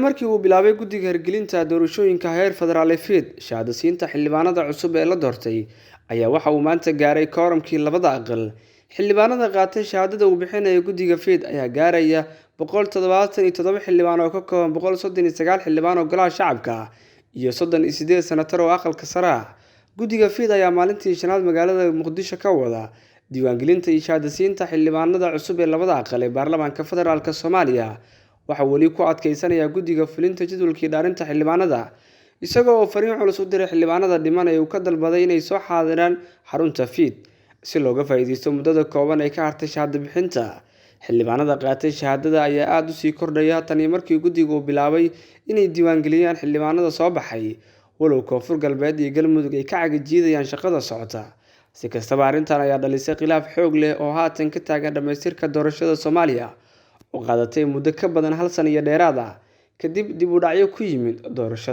Markii uu bilaabay guddiga hirgelinta doorashooyinka heer federaal ee FID shahaadasiinta xildhibaanada cusub ee la doortay ayaa waxa uu maanta gaaray kooramkii labada aqal. Xildhibaanada qaatay shahaadada uu bixinayo guddiga FID ayaa gaaraya 177 xildhibaan oo ka kooban 139 xildhibaan oo golaha shacabka iyo 38 senatar oo aqalka sare ah. Guddiga FID ayaa maalintii shanaad magaalada Muqdisho ka wada diiwaangelinta iyo shahaadasiinta xildhibaanada cusub ee labada aqal ee baarlamaanka federaalk Soomaaliya. Waxaa weli ku adkeysanaya guddiga fulinta jadwalkii dhaarinta xildhibaanada, isagoo oo fariin culus u diray xildhibaanada dhiman ee uu ka dalbaday inay soo xaadiraan xarunta FID si looga faa'iideysto muddada kooban ee ka hartay shahaado bixinta. Xildhibaanada qaatay shahaadada ayaa aad u sii kordhaya tan iyo markii guddigu uu bilaabay inay diiwaangeliyaan xildhibaanada soo baxay, walow Koonfur Galbeed iyo Galmudug ay ka cagajiidayaan shaqada socota. Si kastaba, arrintan ayaa dhalisay khilaaf xoog leh oo haatan ka taagan dhamaystirka doorashada Soomaaliya oo qaadatay muddo ka badan hal sano iyo dheeraad ah kadib dib u dhacyo ku yimid doorashada.